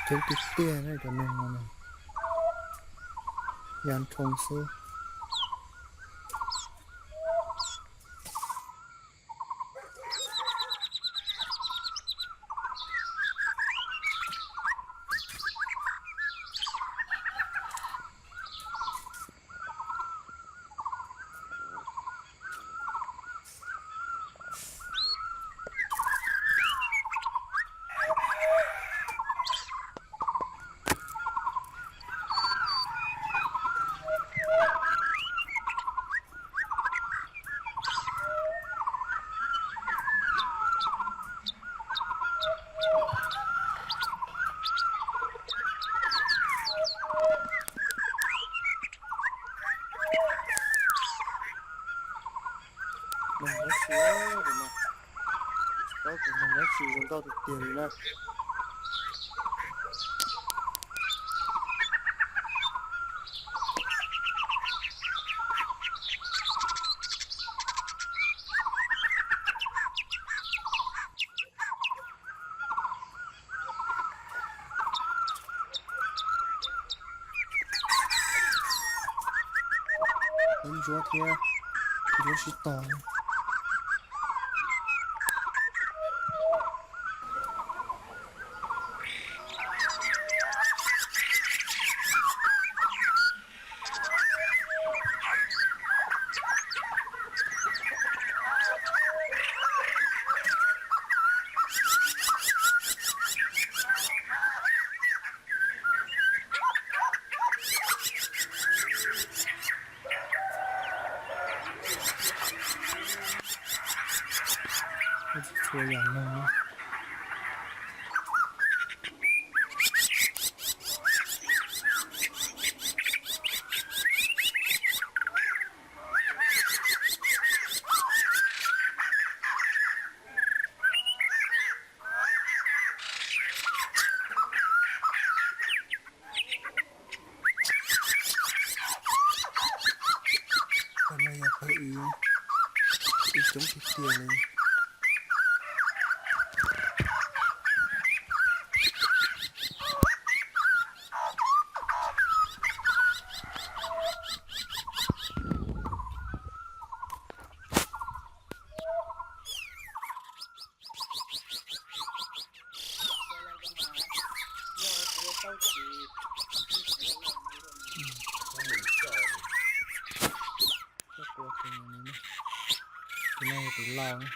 Coob tiag tiag na cov neeg no, ya nroo xwb. Neeg dab tsi no, tsis paub tias neeg dab tsi zoo nkauj tiag tiag li na. Ntsuab thiab, ntsuab sib tog. Txhua yam neeg. Qhov no yog pawg ib, ib coob tiag tiag li. Tus no yog tus laus na.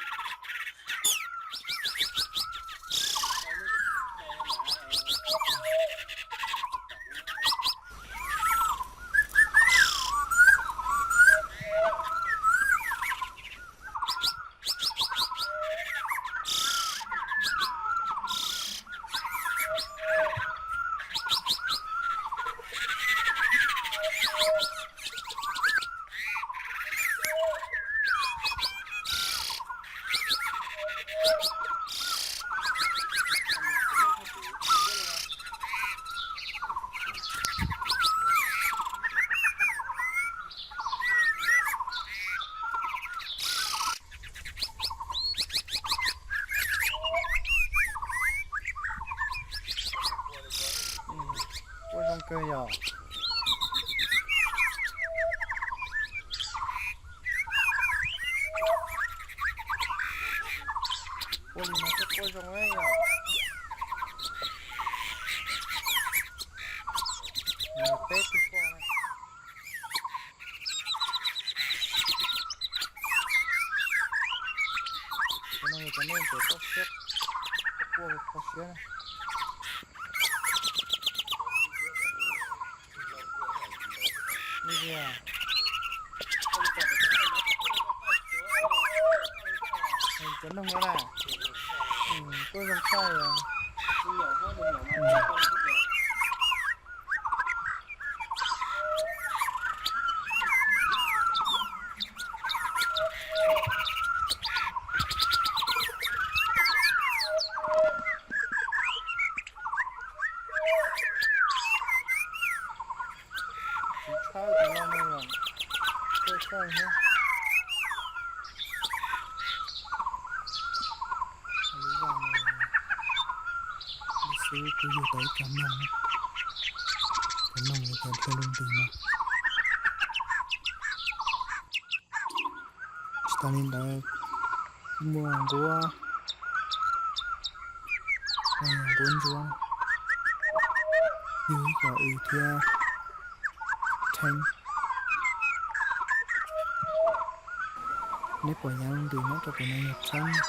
Quaj zoo kawg yom. Quaj li no twb quaj zoo na yom. Peb tug quaj na. Cov no yog cov neeg uas toj siab, quaj kho siab na. Cov neeg no na, quaj zoo tshaj li. Tsis tshawb cov no no yom, tshawb tshawb thiab. Lub vaj no, lub Kuv yug tau ib cov noog, cov noog yog cov dhia lub ntws no. Tsis tas li ntawd, kuj muaj nquab, nquab ntsuab, yug ib co w thiab rheeb. Neb pom yav lub ntws nyob rau pem no yog rheeb.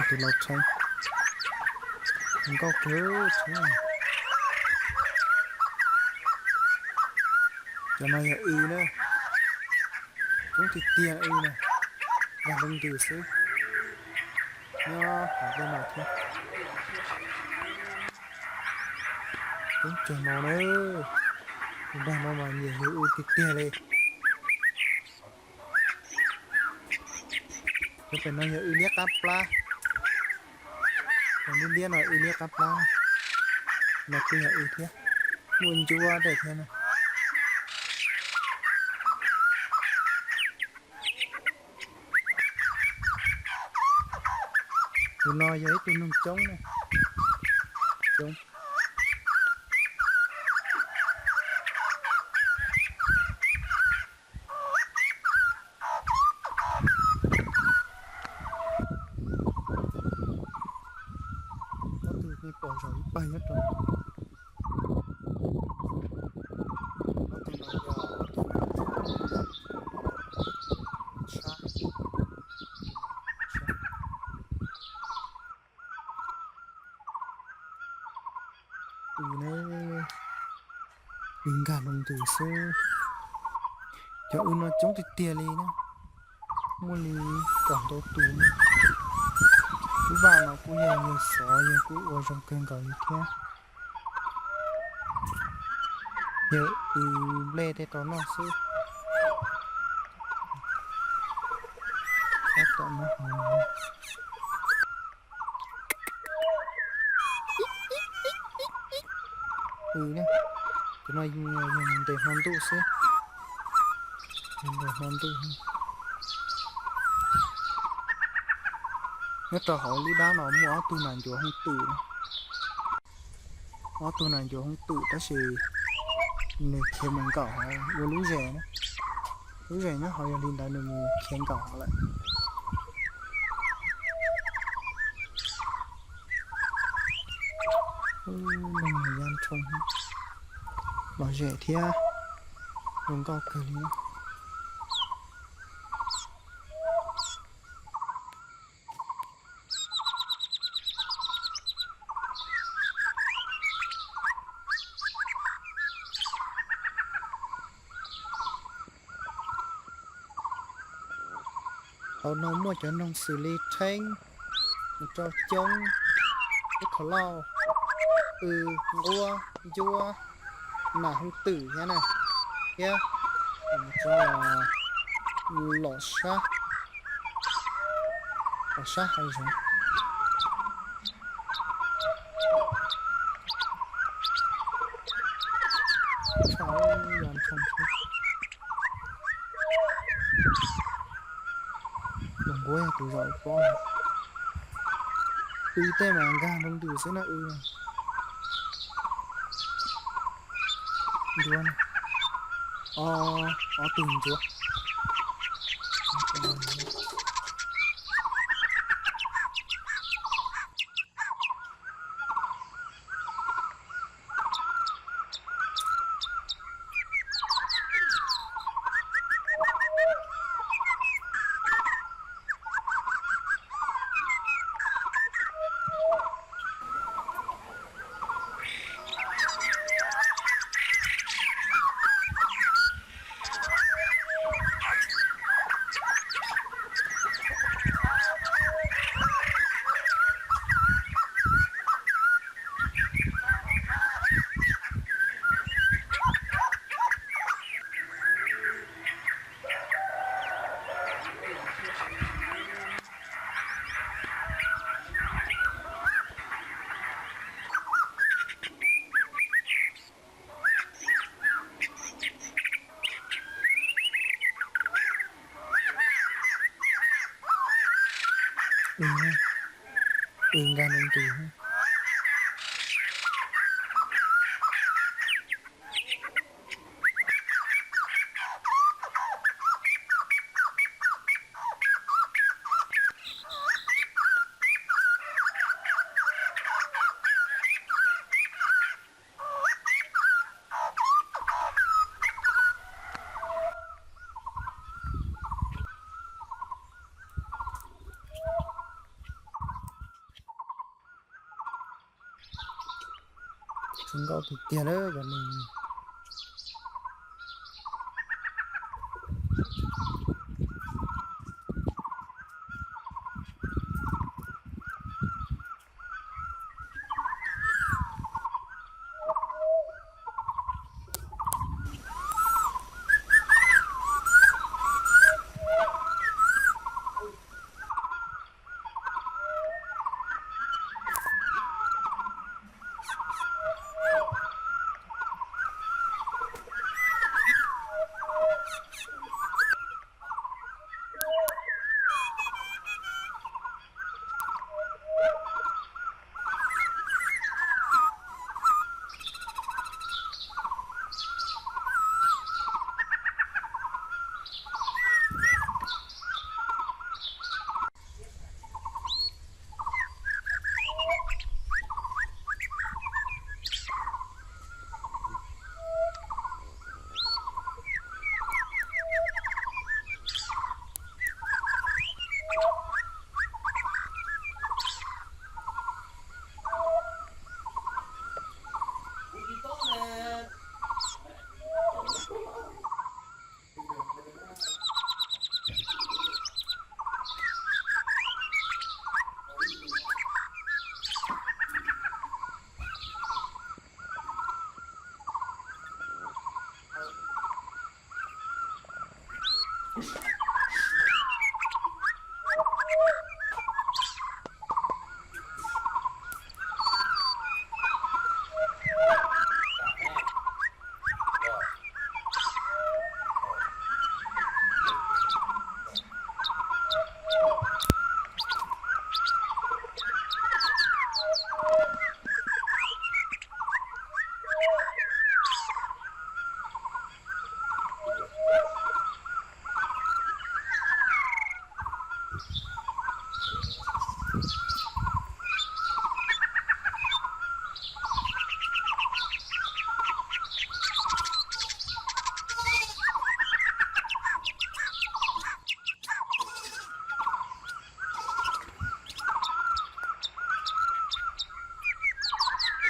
Tus lau rheeb, nkauj kawg rheeb. Cov no yog w na, coob tiag tiag w na, nkag lub ntws xwb. Nyob hauv tej no thiab, coob cuag no na. Tus dag no mas nyiam yug w tiag tiag li. Cov pem no yog w liab qab plab, cov liab liab no w liab qab plab, no kuj yog w thiab, muaj ncuab tej thiab na. Tus no yog ib tug noog coob na, coob. Ob tug pom zaum ib pawg nyob rau, ob tug no yog ob tug sab. Tus ne, tus nkag lub ntws xwb. Cov w no coob tiag tiag li na, muaj li kaum ntau tus. Lub vaj no kuj yog yawg xov, yawg kuj ua zoo kawg nkaus li thiab. Yawg w nplej tej rau noj xwb. Tab tom noj heev. W ne, cov no yog ntes hmo ntuj xwb, ntes hmo ntuj. Nyob rau hauv lub dab no muaj ob tug nas ncuav hooj twm, ob tug nas ncuav hooj twm tab sis nws khiav mus nkaum ua lub zes na, lub zes nyob hauv yog li ntawd nws mus khiav nkaum lawm. Lub no yog ya nrhoo, lom zem thiab zoo nkauj kawg li. Hauv no muaj cov noog xws li rheeb, mus rau coob, ib qho lauj, w, nquab, ncuab, nas hooj twm thiab na, thiab lom sab, lom sab hav zoov. Tshaj, ya nrhoo thiab. Tus nquab yog tus zaum pob. W tej mas nkag nroo ntws xwb na w. Ncuav, ob tug ncuav. Pw, pw nkag ntu ntu. Zoo nkauj tiag tiag lawm cov neeg.